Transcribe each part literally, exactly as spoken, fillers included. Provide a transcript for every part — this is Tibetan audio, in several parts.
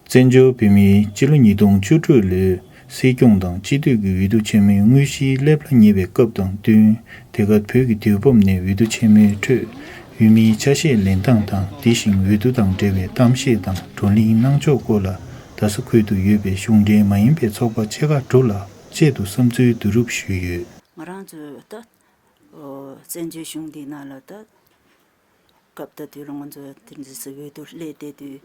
བཙན་བྱོལ་བོད་མིའི་སྤྱི་ལོ་ཉིས་སྟོང་བཅུ་དྲུག་ལོའི་སྲིད་སྐྱོང་དང་སྤྱི་འཐུས་ཀྱི་འོས་བསྡུ་ཆེན་མོའི་དངོས་གཞིའི་སླེབས་ལ་ཉེ་བའི་སྐབས་དང་བསྟུན། དེ་གར་བོད་ཀྱི་དུས་བབ་ནས་འོས་བསྡུ་ཆེན་མོའི་ཁྲོད་འོས་མིའི་ཆ་ཤས་ལེན་སྟངས་དང་། དེ་བཞིན་འོས་བསྡུ་དང་འབྲེལ་བའི་གཏམ་བཤད་དང་བགྲོ་གླེང་གནང་ཕྱོགས་སྐོར་ལ། རྡ་ས་ཁུལ་དུ་ཡོད་པའི་གཞུང་འབྲེལ་མ་ཡིན་པའི་ཚོགས་པ་ཆེ་ཁག་དྲུག་ལ་ཆེད་དུ་བསམ་ཚུལ་བསྡུ་རུབ་ཞུས་ཡོད། ང་རང་ཚོའི་ད་བཙན་བྱོལ་གཞུང་འདིའི་ནང་ལ་ད་སྐབས་དེ་དུས་ལ་ང་ཚོ་དེ་འདྲ་སེ་འོས་བསྡུ་སླེབས་བསྡད་དུས།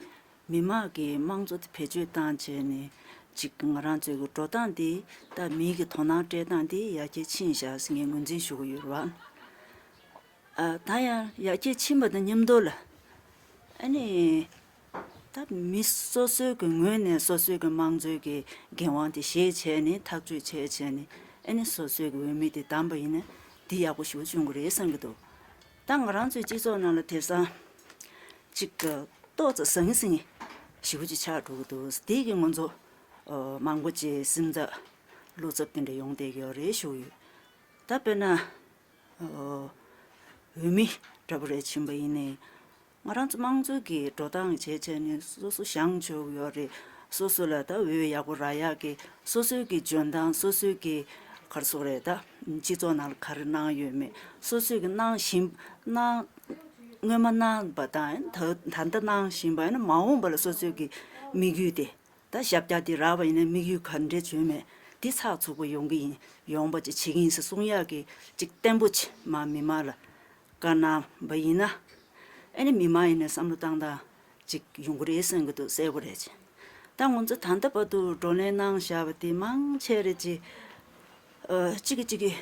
མི་མང་གིས་དམངས་གཙོ་དེ་བེད་སྤྱོད་བཏང་བྱས་ནས་ཅིག་ང་རང་ཚོའི་གི་འགྲོ་སྟངས་འདི་ད་མིའི་གི་དོ་སྣང་སྤྲད་སྟངས་འདི་ཡར་རྒྱས་ཕྱིན་བཞག་ཟེར་ངས་ངོས་འཛིན་ཞུ་གི་ཡོད་རེད་བ། ཨ། ད་ཡང་ཡར་རྒྱས་ཕྱིན་པ་དང་མཉམ་དུ་ལ། ཨ་ནི། ད་མི་སོ་སོའི་གི་ངོས་ནས་སོ་སོའི་གི་དམངས་གཙོའི་གི་འགན་དབང་དེ་བཞེས་བྱས་ནས་ཐག་གཅོད་བྱས་བྱས་ནས། ཨ་ནི་སོ་སོའི་གི་འོས་མི་དེ་བདམས་པ་ཡིན་ན་འདི་ཡག་པོ་ཞེ་པོ་བྱུང་གི་རེད་བསམ་གི་འདུག་ད་ང་རང་ཚོའི་སྤྱི་ཚོགས་ནང་ལ་དེང་སང་ཅིག་གི་ཏོག་ཙམ་ཟང་ཟིང་ཞེ་པོ་ཅིག་ཆགས་འགྲོ་གི་འདུག་དེ་གི་ང་ཚོ་མང་པོ་ཅིག་སེམས་འཚབ་བློ་འཚབ་དེ་འདྲ་ཡོང་བསྡད་ཀྱི་ཡོད་རེད་ཞུ་གི་ཡོད། ད་དཔེར་ན། འོས་མི་འདྲ་པོ་རེ་ཕྱིན་པ་ཡིན་ནའི། ང་རང་ཚོ་དམངས་གཙོའི་གི་འགྲོ་སྟངས་བྱས་བྱས་ནས་སོ་སོ་བཞེངས་ཆོག་གི་ཡོད་རེད། སོ་སོ་ལ་ད་འོས་ཡག་པོ་རག་ཡག་གི་སོ་སོའི་གི་འཇོན་ཐང་། སོ་སོའི་གི་ག་རེ་ཟེར་དགོས་རེད། ད་སྤྱི་ཚོགས་ནང་ལ་ག་རེ་གནང་ཡོད་མེད། སོ་སོའི་གི་གནང་བཞིན་གནང་། སྔོན་མ་གནང་བ་དང་ད་ད་ལྟ་གནང་བཞིན་པ་ཡིན་ན་མ་འོངས་པ་ལ་སོ་སོའི་གི་དམིགས་ཡུལ་དེ། ད་ཞབས་བཀྱག་འདི་རག་པ་ཡིན་ན་དམིགས་ཡུལ་ག་འདྲས་བྱུང་མེད་འདི་ཚགས་ཚུད་པོ་ཡོང་གི་ཡིན། ཡོང་པ་ཅིག་བྱེད་ཀྱི་ཡིན་ཟེར་གསུང་ཡག་གི་ཅིག་བརྟན་པོ་ཅིག་མ་མི་མང་ལ་བཀའ་གནང་བ་ཡིན་ན། ཨ་ནི་མི་མང་ཡིན་ན་བསམ་བློ་བཏང་སྟངས་ཅིག་ཡོང་གི་རེད་བསམ་གི་འདུག་གསལ་པོ་རེད་ཅེ། ད་ང་ཚོ་ད་ལྟ་བར་དུ་བགྲོ་གླེང་གནང་བཞག་པ་དེ་མང་ཆེ་རེད་ཅེ། ཨ། གཅིག་གིས་གཅིག་གིས་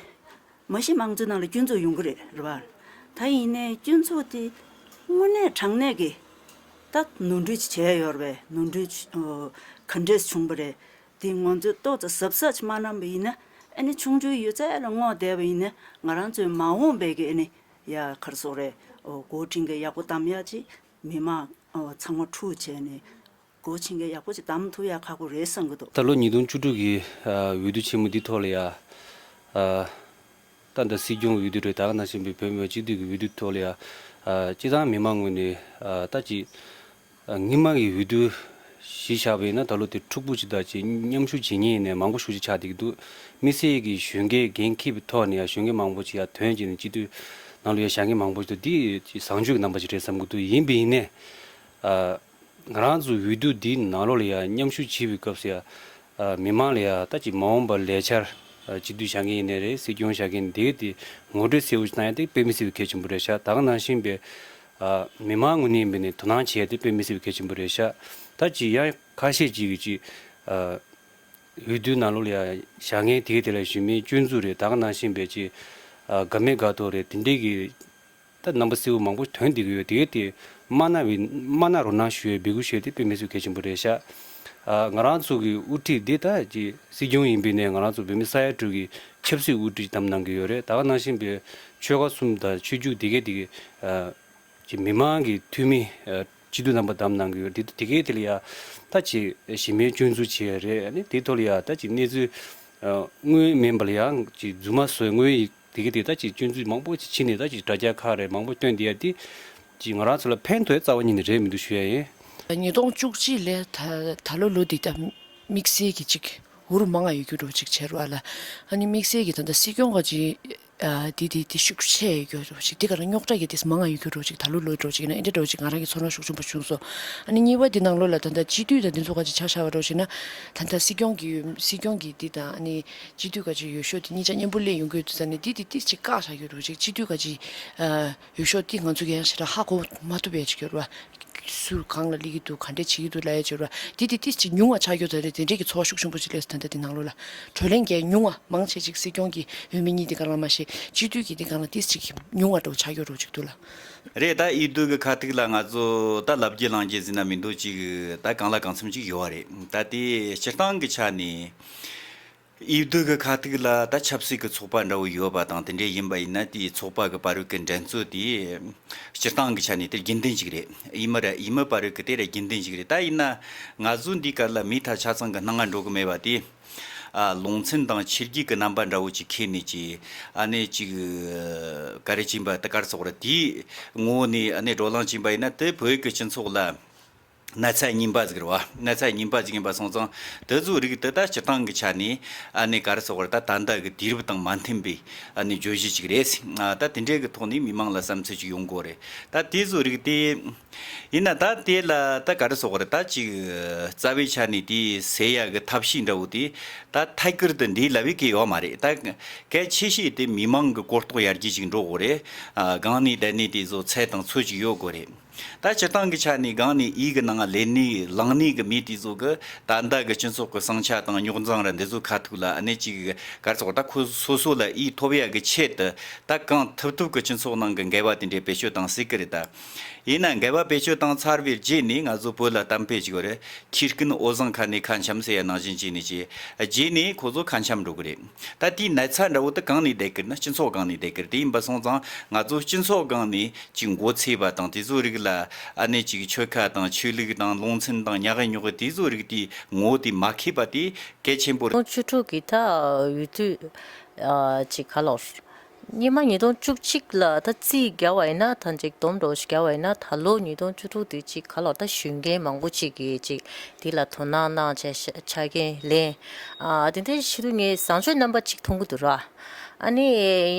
མ་གཞི་དམངས་གཙོའི་ནང་ལ་སྐྱོན་འཛུགས་ཡོང་གི་རེད། རེད་པ། ད་ཡིན་ནའི་སྐྱོན་འཛུགས་དེ་དངོས་གནས་དྲང་གནས་ཀྱི་ད་ནོར་འཁྲུལ་ཅིག་བྱས་ཡོད་རེད་པས། ནོར་འཁྲུལ་ཅིག་ཨོ། ག་འདྲས་བྱུང་བ་རེད། དེ་ང་ཚོས་ཏོག་ཙམ་གཟབ་གཟབ་ཅིག་མ་གནང་བ་ཡིན་ན། ཨ་ནི་ཆུང་ཆུང་ཡོད་ཚད་ལ་བསྔོགས་བསྡད་པ་ཡིན་ན་ང་རང་ཚོའི་མ་འོངས་པའི་གི་ཨ་ནི་ཡ་ག་རེ་ཟེར་དགོས་རེད། ཨོ། འགོ་ཁྲིད་མཁན་ཡག་པོ་གདམ་ཡག་ཅིག་མི་མང་ཨོ་ཚང་མ་ཁྲུས་བྱས་ནས། སྒོ་ཕྱི་འགལ་ཡག་པོ་ཅིག་བདམས་ཐུབ་ཡག་ཁག་པོ་རེད་བསམ་གི་འདུག་ད་ལོ་ཉིས་སྟོང་བཅུ་དྲུག་གི་ཨ་འོས་བསྡུ་ཆེན་མོ་འདི་ཐོག་ལ་ཡ། ཨ་ད་ལྟ་སྲིད་སྐྱོང་འོས་བསྡུ་རེད། ད་ག་ནང་བཞིན་པའི་བོད་མི་སྤྱི་འཐུས་ཀྱི་འོས་བསྡུ་ཐོག་ལ་ཡ། ཨ་སྤྱི་བཏང་མི་མང་ངོས་ནས་ཨ་ད་ཅིག་ཨ་སྔོན་མ་གི་འོས་བསྡུ་གཞི་བཞག་པ་ཡིན་ན་ད་ལོ་དེ་འཁྲུག་པོ་ཅིག་དང་ཅིག་མཉམ་ཞུགས་བྱེད་མཁན་ཡིན་ནའི་མང་པོ་ཞེ་པོ་ཅིག་ཆགས་བསྡད་ཀྱི་འདུག་དམིགས་བསལ་གྱི་གཞོན་སྐྱེས་འགན་འཁྱེར་བའི་ཐོག་ནས་ཡ་གཞོན་སྐྱེས་མང་པོ་ཅིག་ཡ་ཐོན་བྱས་ནས་སྤྱི་འཐུས་ནང་ལ་ཡ་བཞེངས་མཁན་མང་པོ་ཞིག་འདུག་འདི་ཅིག་བཟང་སྤྱོད་ཀྱི་རྣམ་པ་ཅིག་རེད་བསམ་གྱི་འདུག་ཡིན་པ་ཡིན་ནའི། ཨ། ང་རང་ཚོ་འོས་བསྡུ་འདིའི་ནང་ལོགས་ལ་ཡང་མཉམ་ཞུགས་བྱེད་པའི་སྐབས་སུ་ཡང་། ཨ། མི་མང་ལ་ཡང་ད་ཅིག་མ་འོངས་པར་ལས་འཆར། ཨ། སྤྱི་འཐུས་བཞེངས་མཁན་ཡིན་ནའི་རེད། སྲིད་སྐྱོང་བཞེངས་མཁན་དེ་ག་དེ་ངོ་སྤྲོད་གསལ་པོ་ཞིག་གནང་ཡ་དེ་དཔེ་མི་སྲིད་པའི་གལ་ཆེན་པོ་རེད་ཤག་ད་ག་ནང་བཞིན་པའི། ཨ། མི་མང་ངོས་ནས་ཡིན་པ་ནས་དོ་སྣང་བྱེད་ཡ་དེ་དཔེ་མི་སྲིད་པའི་གལ་ཆེན་པོ་རེད་ཤག་ད་ཅིག་ཡང་ཁ་ཤས་ཅིག་གིས་ཅིག་ཨ། འོས་བསྡུའི་ནང་ལོགས་ལ་ཡང་བཞེངས་མཁན་དེ་ག་དེ་ལ་ཞུ་མིའི་སྐྱོན་འཛུགས་རེད། ད་ག་ནང་བཞིན་པའི་ཅིག་ཨ། དགའ་མེད་དགའ་ཐོག་རེད། དེ་འདྲའི་གི། ད་རྣམ་པ་གསལ་པོ་མང་པོ་ཐོན་བསྡད་ཀྱི་ཡོད། དེ་ག་དེ་མ་གནང་བའི་མ་གནང་རོགས་གནང་ཞུ་ཡའི་འབོད་སྐུལ་ཞུ་ཡ་དེ་དཔེ་མི་སྲིད་གལ་ཆེན་པོ་རེད་ཤག་ཨ། ང་རང་ཚོ་གི་དབུ་ཁྲིད་འདི་ད་ཅིག་སྲིད་སྐྱོང་ཡིན་པའི་ནས་ང་རང་ཚོ་བོད་མི་ས་ཡ་དྲུག་གི་ཆབ་སྲིད་དབུ་ཁྲིད་བདམས་གནང་གི་ཡོད་རེད། ད་ག་ནང་བཞིན་པའི་ཆོལ་ཁ་གསུམ་དང་ཆོས་བརྒྱུད་དེ་ག་དེ་གི། ཨ། ཅིག་མི་མང་གི་འཐུས་མི། ཨ། སྤྱི་འཐུས་རྣམ་པ་བདམས་གནང་གི་ཡོད་རེད། དེ་དེ་ག་དེ་ལ་ཡ་ད་ཅིག་གཞི་མེད་སྐྱོན་འཛུགས་བྱས་རེད། ཨ་ནི་དེའི་ཐོག་ལ་ཡ་ད་ཅིག་གནས་ཚུལ། ཨ། དངོས་མིན་པ་ལ་ཡང་ཅིག་རྫུན་མ་བཟོས། དངོས་ཡིན་དེ་ག་དེ་ད་ཅིག་སྐྱོན་འཛུགས་མང་པོ་ཅིག་བྱས་ནས་ད་ཅིག་དྲ་རྒྱ་ཁག་རེད་མང་པོ་བཏོན་བསྡད་ཡ་དེ་ཅིག་ང་རང་ཚོ་ལ་ཕན་ཐོགས་ཡ་རྩ་བ་ཉིད་ནས་རེད་མི་འདུག་ཞུ་ཡ་ཡིན། ཉིས་སྟོང་བཅུ་གཅིག་ལས་ད་ད་ལོ་ལོ་འདི་ད་དམིགས་བསལ་གྱི་ཅིག་འུ་རུ་མང་ང་ཡོད་རྒྱུ་འདྲ་ཅིག་བྱེད་རོགས་ཨ་ལ། ཨ་ནི་དམིགས་བསལ་གྱི་ད་ལྟ་སྲིད་སྐྱོང་ག་ཅིག་ཨ། དེ་དེ་དེ་ཤུགས་ཆེ་ཡོད་རྒྱུ་འདྲ་ཅིག་དེ་ག་རང་རྙོག་དྲ་གི་དེ་མང་ང་ཡོད་རྒྱུ་འདྲ་ཅིག་ད་ལོ་ལོ་འདྲ་ཅིག་ན་ཨེ་འདྲ་འདྲ་ཅིག་ང་རང་གི་ཚོར་སྣང་ཤུགས་ཆེན་པོ་བྱུང་སོང་། ཨ་ནི་གཉིས་པ་དེ་ནང་ལོགས་ལ་ད་ལྟ་སྤྱི་འཐུས་དང་དེ་ཚོ་ག་ཅིག་ཆ་བཞག་པ་འདྲ་ཅིག་ན། ད་ལྟ་སྲིད་སྐྱོང་གི་སྲིད་སྐྱོང་གི་དེ་དང་ཨ་ནི་སྤྱི་འཐུས་ག་ཅིག་འོས་ཤོག་དེ་གཉིས་ཆ་མཉམ་པོ་སླེབས་ཡོང་གི་ཡོད་དུས་ཙང་ནས་དེ་དེ་དེ་ཅིག་བཀག་བཞག་ཡོད་འདྲ་ཅིག་སྤྱི་འཐུས་ག་ཅིག་ཨ། འོས་ཤོག་འདི་ང་ཚོ་གི་ཡང་ཞེ་དྲག་ཧ་གོ་མ་ཐུབ་པའི་ཅིག་ཡོད་རེད་བ། སུ་གང་ལ་སླེབས་ཀྱི་འདུག་ག་འདྲས་བྱེད་ཀྱི་འདུག་ལབ་ཡ་ཅིག་ཡོད་རེད་བ། འདི་འདི་འདི་ཅིག་ཉུང་བ་ཆགས་ཡོད་ད་རེད། དེ་འདྲས་ཀྱི་ཚོར་བ་ཤུགས་ཆེན་པོ་ཅིག་སླེབས་སོང་ད་ལྟ་འདི་ནང་ལོགས་ལ། བགྲོ་གླེང་གི་ཉུང་བ་མང་ཆེ་ཅིག་སྲིད་སྐྱོང་གི་འོས་མི་གཉིས་འདི་ག་ལ་མ་ཤེས་སྤྱི་འཐུས་ཀྱི་འདི་ག་ལ་ཏིས་ཅིག་ཉུང་བ་འདྲ་བོ་ཆགས་ཡོད་རེད་ཅིག་འདུག་ལ། རེད། ད་འོས་བསྡུ་གི་ཁ་ཐུག་ལ་ང་ཚོ་ད་ལབ་རྒྱུ་ལངས་རྒྱུ་ཟེར་ན་མི་འདུག་ཅིག་ད་གང་ལ་གང་འཚམ་ཅིག་ཡོད་རེད། ད་དེ་སྤྱིར་བཏང་གི་ཆ་ནས། འོས་བསྡུ་གི་ཁ་ཐུག་ལ་ད་ཆབ་སྲིད་ཀྱི་ཚོགས་པ་འདྲ་བོ་ཡོད་པ་དང་དེ་འདྲས་ཡིན་པ་ཡིན་ན་དེའི་ཚོགས་པ་གི་བར་གྱི་འགྲན་རྩོད་དེ་སྤྱིར་བཏང་གི་ཆ་ནས་དེ་རྒྱུན་ལྡན་ཞིག་རེད། འོས་མི་ར་འོས་མི་བར་གྱི་དེ་ར་རྒྱུན་ལྡན་ཞིག་རེད། ད་ཡིན་ན་ང་ཚོ་འདི་ག་ལ་མི་ཐ་ཆ་ཚང་གི་སྣང་ང་འགྲོ་གི་མེད་པ་དེ། ཨ། ལུང་ཚན་དང་ཆོས་བརྒྱུད་ཀྱི་རྣམ་པ་འདྲ་བོ་ཅིག་ཁྱེར་ནས་ཅིག་ཨ་ནི་ཅིག་ག་རེ་བྱིན་པ་དེ་གར་སོགས་ར་དེའི་ངོ་བོ་ནས་ཨ་ནི་བགྲོ་གླེང་བྱིན་པ་ཡིན་ན་དེ་བོད་ཀྱི་སྤྱི་ཚོགས་ལ། ན་ཚ་རྙིང་པ་ཟིག་རེད་བ། ན་ཚ་རྙིང་པ་ཟིག་ཡིན་པ་སོང་ཙང་དེ་ཚོའི་རིགས་དེ་ད་སྤྱིར་བཏང་གི་ཆ་ནས་ཨ་ནི་ག་རེ་ཟེར་དགོས་རེད། ད་ད་ལྟ་གི་དུས་རབས་དང་མ་མཐུན་པའི་ཨ་ནི་བརྗོད་གཞི་ཅིག་རེད། ཨ་ད་དེ་འདྲའི་གི་ཐོག་ནས་མི་མང་ལ་བསམ་ཚུལ་ཅིག་ཡོང་དགོས་རེད། ད་དེ་ཚོའི་རིགས་དེ་ཡིན་ན་ད་དེ་ལ་ད་ག་རེ་ཟེར་དགོས་རེད། ད་ཅིག་རྩ་བའི་ཆ་ནས་དེ་སེལ་ཡ་གི་ཐབས་ཤེས་འདྲ་བོ་དེ་ད་ཐད་ཀར་དུ་འདི་ལབ་པའི་གི་ཡོད་མ་རེད། ད་གལ་ཆེ་ཤོས་དེ་མི་མང་གི་གོ་རྟོགས་ཡར་རྒྱས་ཅིག་འགྲོ་དགོས་རེད། ཨ་སྒང་ནས་བསྡད་ནས་དེ་ཚོ་ཚད་དང་ཚོད་ཅིག་ཡོད་དགོས་རེད། ད་སྤྱིར་བཏང་གི་ཆ་ནས་སྒང་ནས་ཡུལ་གི་ནང་ལེན་ནས་ལངས་ནས་གི་མི་དེ་ཚོ་གི་ད་ལྟ་གི་སྤྱི་ཚོགས་ཀྱི་ཟིང་ཆ་དང་རྙོག་འཛིང་ར་འདི་ཚོ་ཁ་ཐུག་ལ་ཨ་ནི་ཅིག་ག་རེ་ཟེར་དགོས། ད་ཁོ་སོ་སོ་ལ་ཡིད་ཐོབ་ཡ་གི་ཆེད་དུ་ད་གང་ཐུབ་ཐུབ་གི་སྤྱི་ཚོགས་ནང་གི་འགལ་བ་དེ་འདྲའི་བེད་སྤྱོད་བཏང་སྲིད་གི་རེད་ད། ཡིན་ན་འགལ་བ་བེད་སྤྱོད་བཏང་ཚར་བའི་རྗེས་ནས་ང་ཚོ་བོད་ལ་གཏམ་དཔེ་ཅིག་ཡོད་རེད། ཁྱི་རྐུན་འོ་བཟང་ཁ་ནས་ཁ་འཆམ་ཟེར་ཡ་ནང་བཞིན་བྱས་ནས་ཅིག་རྗེས་ནས་ཁོ་ཚོ་ཁ་འཆམ་འགྲོ་གི་རེད། ད་དེའི་ན་ཚ་འདྲ་བོ་དེ་གང་ནས་བསྡད་ཀྱི་རེད་ན་སྤྱི་ཚོགས་སྒང་ནས་བསྡད་ཀྱི་རེད། དེ་ཡིན་པ་སོང་ཙང་ང་ཚོ་སྤྱི་ཚོགས་སྒང་ནས་ཅིག་མགོ་ཚོས་པ་དང་དེ་ཚོའི་རིགས་ལ་ཨ་ནི་ཅིག་ཆོལ་ཁ་དང་ཆོས་ལུགས་དང་ལུང་ཚན་དང་ཉག་གི་ཉོག་གི་དེ་ཚོའི་རིགས་དེ་ངོ་བོ་དེ་མ་ཁེལ་པ་དེ་གལ་ཆེན་པོ་རེད། ཉིས་སྟོང་བཅུ་དྲུག་གི་ད་འོས་བསྡུ་ཨ་ཅིག་ག་ལོར། སྔོན་མ་ཉིས་སྟོང་བཅུ་གཅིག་ལ་ད་རྩིས་བརྒྱབ་པ་ཡིན་ན་ད་ཅིག་བསྡོམས་འགྲོ་ཞིག་བརྒྱབ་པ་ཡིན་ན་ད་ལོ་ཉིས་སྟོང་བཅུ་དྲུག་དེ་ཅིག་ག་ལོར་ད་ཞུ་མཁན་མང་པོ་ཅིག་གིས་ཅིག་དེ་ལ་དོ་སྣང་གནང་བྱས་ཤ་ཆ་རྐྱེན་ལེན། ཨ་དེ་འདྲའི་ཕྱི་དྲོ་ངས་བཟང་སྤྱོད་རྣམ་པ་གཅིག་མཐོང་གི་འདུག་ར། ཨ་ནི་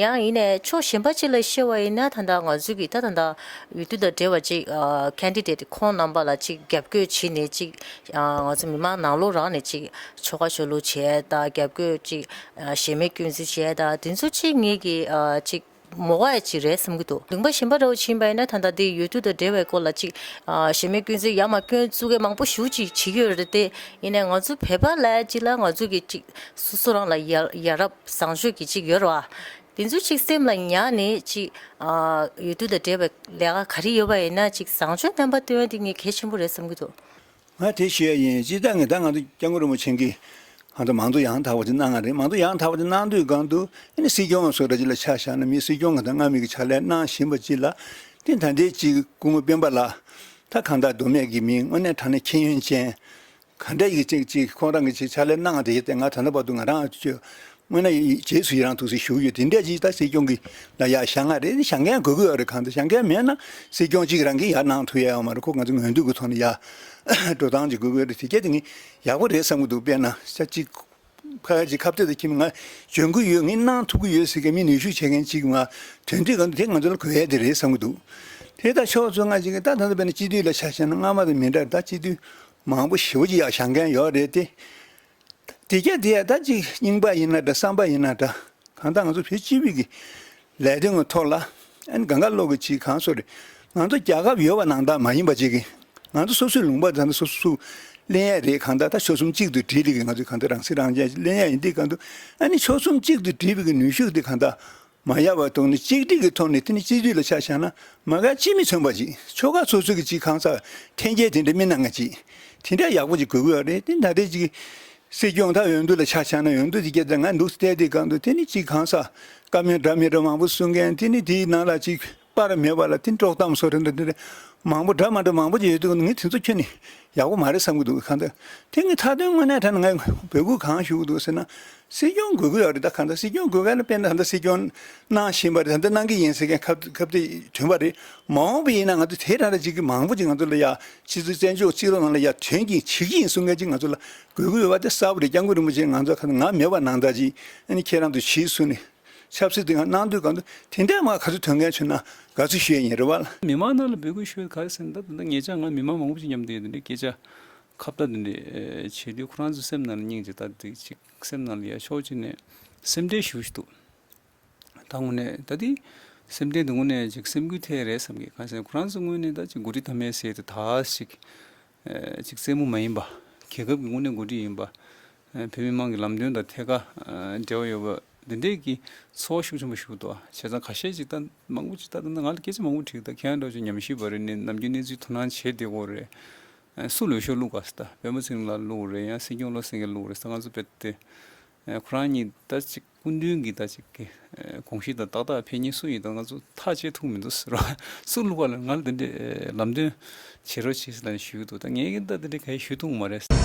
ཡང་ཡིན་ནའི་ཕྱོགས་གཞན་པ་གཅིག་ལ་བཤད་པ་ཡིན་ན་ད་ལྟ་ང་ཚོ་གི་ད་ད་ལྟ་འོས་བསྡུ་དང་འབྲེལ་བ་གཅིག་ཨ་ཁེན་ཌི་ཌེ་ཊི་ཁོང་རྣམ་པ་ལ་གཅིག་རྒྱབ་སྐྱོར་བྱས་ནས་གཅིག་ཨ་ང་ཚོ་མི་མང་ནང་ལོགས་རང་ནས་གཅིག་ཆོལ་ཁ་ཆོས་ལུགས་བྱས་ད་རྒྱབ་སྐྱོར་གཅིག་ཨ་གཞན་མི་སྐྱོན་འཛུགས་བྱས་ད་དེ་ཚོ་གཅིག་ངེད་ཀྱི་ཨ་གཅིག་མོ་བ་ཡ་ཅིག་རེད་བསམ་གྱི་འདུག་ལུང་པ་གཞན་པ་འདྲ་བོ་ཕྱིན་པ་ཡིན་ན་ད་ལྟ་འདི་འོས་བསྡུ་དང་འབྲེལ་བའི་སྐོར་ལ་ཅིག་ཨ་གཞན་མི་སྐྱོན་འཛུགས་ཡ་མ་སྐྱོན་བཙུགས་མཁན་མང་པོ་ཞེ་པོ་ཅིག་བྱེད་ཀྱི་ཡོད་རེད་དེ། ཡིན་ནའི་ང་ཚོ་བོད་པ་ལ་ཅིག་ལ་ང་ཚོ་གི་ཅིག་སོ་སོ་རང་ལ་ཡ་ཡ་རབས་བཟང་སྤྱོད་ཀྱི་ཅིག་ཡོད་རེད་བ། དེ་ཚོ་ཅིག་སེམས་ལ་ཉར་ནས་ཅིག་ཨ་འོས་བསྡུ་དང་འབྲེལ་བའི་ལས་ཀ་ག་རེ་ཡོད་པ་ཡིན་ན་ཅིག་བཟང་སྤྱོད་རྣམ་པ་སྟོན་ཡ་དེ་ངས་གལ་ཆེན་པོ་རེད་བསམ་གྱི་འདུག་ང་དེ་ཞུ་ཡ་ཡིན། སྤྱིར་བཏང་གི་ད་ང་ཚོ་སྐྱབས་མགོན་རིན་པོ་ཆེ་གིས་ང་ཚོ་མང་གཙོ་ཡང་དག་པ་ཅིག་གནང་བ་རེད། མང་གཙོ་ཡང་དག་པ་ཅིག་གནང་དུས་སྒང་དུ་ཨ་ནི་སྲིད་སྐྱོང་བཟོ་འདྲ་ཅིག་ལ་ཆ་བཞག་ན་མི་སྲིད་སྐྱོང་གི་ད་སྔ་མའི་གི་ཕྱག་ལས་གནང་བཞིན་པ་ཅིག་ལ་དེ་ད་ལྟའི་ཅིག་སྐུ་ངོ་སྤེན་པ་ལགས་ད་གང་ལྟར་མདོ་སྨད་ཀྱི་མི་དངོས་གནས་དྲང་གནས་ཤེས་ཡོན་ཅན་ག་འདྲ་ཡིག་ཅིག་ཅིག་ཁོང་རང་གི་ཅིག་ཕྱག་ལས་གནང་བ་དེ་ཡིན་ཏེ་ང་ད་ལྟ་བར་དུ་ང་རང་ཚོ་དངོས་གནས་རྗེས་སུ་ཡི་རང་ཐུགས་སུ་ཞུ་གི་ཡོད། དེ་འདྲས་ཅིག་ད་སྲིད་སྐྱོང་གི་ལ་ཡ་བཞེངས་ཡ་རེད། བཞེངས་མཁན་དགོས་ཀྱི་ཡོད་རེད། གང་ལྟར་བཞེངས་མཁན་མེད་ན་སྲིད་སྐྱོང་གཅིག་རང་གིས་ཡར་གནང་ཐུབ་ཡ་ཡོད་མ་རེད། ཁོ་ང་ཚོ་འོས་བསྡུ་གི་ཐོག་ནས་ཡ་འགྲོ་སྟངས་ཅིག་དགོས་ཀྱི་ཡོད་རེད། དེ་གྱད་དེ་ངས་ཡག་པོ་རེད་བསམ་གྱི་འདུག་དཔེར་ན་ས་གཅིག་ཕ་ག་ཅིག་ཁ་གཏད་དུ་ཁྱིམ་ང་འཇོན་གྱི་ཡོད། ངས་གནང་ཐུབ་ཀྱི་ཡོད་ཟེར་མཁན་མི་ནུས་ཤུགས་བྱེད་མཁན་ཅིག་ང་དོན་དུས་གང་དུ་དེ་ང་ཚོ་ལ་དགོས་ཡ་དེ་རེད་བསམ་གྱི་འདུག་དེ་ལྟར་ཕྱོགས་མཚུངས་ང་ཅིག་ད་ད་ལྟ་དཔེར་ན་སྤྱི་འཐུས་ལ་ཆ་བཞག་ན་སྔ་མ་དང་མི་འདྲ། ད་སྤྱི་འཐུས་མང་པོ་ཞེ་པོ་ཅིག་ཡར་བཞེངས་མཁན་ཡོད་རེད་དེ། དེ་གྱད་དེ་ཡ་ད་ཅིག་རྙིང་པ་ཡིན་ན་འདྲ་བསམ་པ་ཡིན་ན་འདྲ། གང་ལྟར་ང་ཚོ་བོད་སྤྱི་པའི་གི་ལས་དོན་གྱི་ཐོག་ལ་ཨ་ནི་གང་ག་བློ་གི་ཅིག་གང་སོ་རེད། ང་ཚོ་རྒྱལ་ཁབ་ཡོད་པ་ནང་ལྟར་མ་ཡིན་པ་ཅིག་གི་ང་ཚོ་སོ་སོའི་ལུང་པ་དང་སོ་སོ་ལེན་ཡ་རེད། གང་ལྟར་ད་ཕྱོགས་མཚུངས་གཅིག་ཏུ་སྒྲིལ་ལི་གི་ང་ཚོ་གང་ལྟར་རང་སྲིད་རང་སྐྱོང་ལེན་ཡ་ཡིན་དུས་གང་དུ་ཨ་ནི་ཕྱོགས་མཚུངས་གཅིག་ཏུ་སྒྲིལ་བའི་གི་ནུས་ཤུགས་དེ་གང་ལྟར་མ་ཡལ་བར་གཏོང་ནས་གཅིག་སྒྲིལ་གྱི་ཐོག་ནས་དེ་ནི་སྤྱི་འཐུས་ལ་ཆ་བཞག་ན་མ་ག་སྤྱི་མི་མཚོན་པ་ཅིག་ཆོལ་ཁ་སོ་སོ་གི་ཅིག་གང་ཟག་འཐེན་འཁྱེར་དེ་འདྲ་མི་གནང་ང་ཅིག་དེ་འདྲ་ཡག་པོ་ཅིག་དགོས་ཀྱི་ཡོད་རེད། དེ་ད་ལྟའི་ཅིག་སྲིད་སྐྱོང་ད་འོས་བསྡུ་ལ་ཆ་བཞག་ན་འོས་བསྡུ་དེ་སྐད་ཆ་ང་འདུག་བལྟས་དེ་གང་དུ་དེ་ནི་ཅིག་གང་ཟག་བཀའ་མོལ་འདྲ་མི་འདྲ་མང་པོ་གསུང་མཁན་དེ་ནི་དེའི་ནང་ལ་ཅིག་པར་མེད་པ་ལ་དེ་དཀྲོག་གཏམ་བཟོ་འདྲ་འདྲ་འདྲ་མང་པོ་འདྲ་མ་འདྲ་མང་པོ་ཅིག་ཡོད་དུས་ངས་དེ་ཚོ་ཁྱོན་ནས་ཡག་པོ་མ་རེད་བསམ་གྱི་འདུག་གང་ལྟར་དེ་ངའི་མཐའ་དོན་དངོས་གནས་དྲང་ནས་ངས་འབོད་སྐུལ་གང་ཞུ་གི་འདུག་ཟེར་ན། སྲིད་སྐྱོང་དགོས་ཀྱི་ཡོད་རེད། ད་གང་ལྟར་སྲིད་སྐྱོང་དགོས་མཁན་ལ་དཔེར་ན་ད་ལྟ་སྲིད་སྐྱོང་གནང་བཞིན་པ་རེད། ད་ལྟ་གནང་གི་ཡིན་ཟེར་མཁན་ཁ་ཁ་གཏད་ཐོན་པ་རེད། མ་འོངས་པ་ཡིན་ན་ང་ཚོ་དེ་འདྲ་འདྲ་ཅིག་གི་མང་པོ་ཅིག་ང་ཚོ་ལ་ཡ་ཕྱི་ཚུལ་བཙན་བྱོལ་སྤྱི་ཚོགས་ནང་ལ་ཡ་དོན་གྱིས་བྱེད་ཀྱི་ཡིན་གསུང་མཁན་ཅིག་ང་ཚོ་ལ་དགོས་ཀྱི་ཡོད་པ་དེ་གསལ་པོ་རེད། སྐྱབས་མགོན་རིན་པོ་ཆེ་ང་ཚོ་ཁ་ང་མེད་པ་ནང་ལྟར་ཅིག་ཨ་ནི་ཁྱེད་རང་ཚོ་གཞིས་བཟུང་ནས་ཆབ་སྲིད་དེ་གང་གནང་དུས་གང་དུ་དེ་འདྲ་མ་ག་ཚོད་ཐོན་མཁན་བྱུང་ན་དགའ་བསུ་ཞུ་ཡ་ཡིན་རེད་བ། མི་མང་ནང་ལ་འབོད་སྐུལ་ཞུ་ཡ་ག་རེ་ཟེར་ན་ད་ད་ལྟ་ངེད་ཅག་ང་མི་མང་མང་པོ་ཅིག་མཉམ་དུ་ཡོད། དེ་འདྲའི་སྐད་ཆ་ཁ་བརྡ་དེ་འདྲ་བྱེད་དུས་ཁོ་རང་ཚོའི་སེམས་ནང་ལ་སྙིང་རྗེ་ད་དེ་ཅིག་སེམས་ནང་ལ་ཡ་ཕྱོགས་གཅིག་ནས་སེམས་ཁྲལ་ཞེ་པོ་ཞིག་འདུག་ད་དངོས་གནས་ད་དེ་སེམས་ཁྲལ་དེ་དངོས་གནས་ཅིག་སེམས་འགུལ་ཐེབས་རེད་བསམ་གི། གང་ཟེར་ཁོ་རང་ཚོ་དངོས་གནས་ད་ཅིག་འགོ་ཁྲིད་མཐའ་མའི་ཟེར་དེ་ད་ཅིག་ཅིག་རྩེད་མོ་མ་ཡིན་པ། རྒྱལ་ཁབ་ཀྱི་དངོས་གནས་འགོ་ཁྲིད་ཡིན་པ། བོད་མི་མང་གི་ལམ་སྟོན་དང་ཐད་ཀར་འབྲེལ་བ་ཡོད་པ་འདི་འདྲས་ཀྱི་ཚོར་བ་ཤུགས་ཆེན་པོ་ཞིག་འདུག་བྱས་ཙང་ཁ་ཤས་ཅིག་ད་མང་པོ་ཅིག་ད་ད་ང་ལ་སྐད་ཆ་མང་པོ་དྲིས། ད་ཁྱེད་རང་འདྲ་ཅིག་ཉམས་ཞིབ་པ་རེད། ནས་ནམ་རྒྱུན་གནས་ཚུལ་དོ་སྣང་བྱེད་བསྡད་ཀྱི་ཡོད་རེད། སུ་ལོས་ཤོག་བླུག་ག་ཟེར། ད་སྤེན་པ་ཚེ་རིང་ལགས་བླུག་རེད། ཡང་སྲིད་སྐྱོང་བློ་སེང་གེ་བླུག་རེད་ཟེར། ང་ཚོ་དཔེ་དེ་ཁོ་རང་གཉིས་ད་ཅིག་སྐུ་མདུན་གྱི་ད་ཅིག་གི་དགོངས་གཞི་དང་ཏག་ཏག་ཕེབས་མཁན་སུ་ཡིན་ད་ང་ཚོ་ཐག་བཅད་ཐུབ་མི་འདུག་ཟེར་བ། སུ་བླུག་ག་ལ་ང་ལ་དེ་འདྲའི་ལམ་སྟོན་བྱེད་རོགས་བྱེད་ཟེར་ལབ་ནས་ཞུས་འདུག་ད་ངས་ཀྱིས་ད་དེ་འདྲའི་ག་ཡེ་ཞུ་ཐུབ་མ་རེད།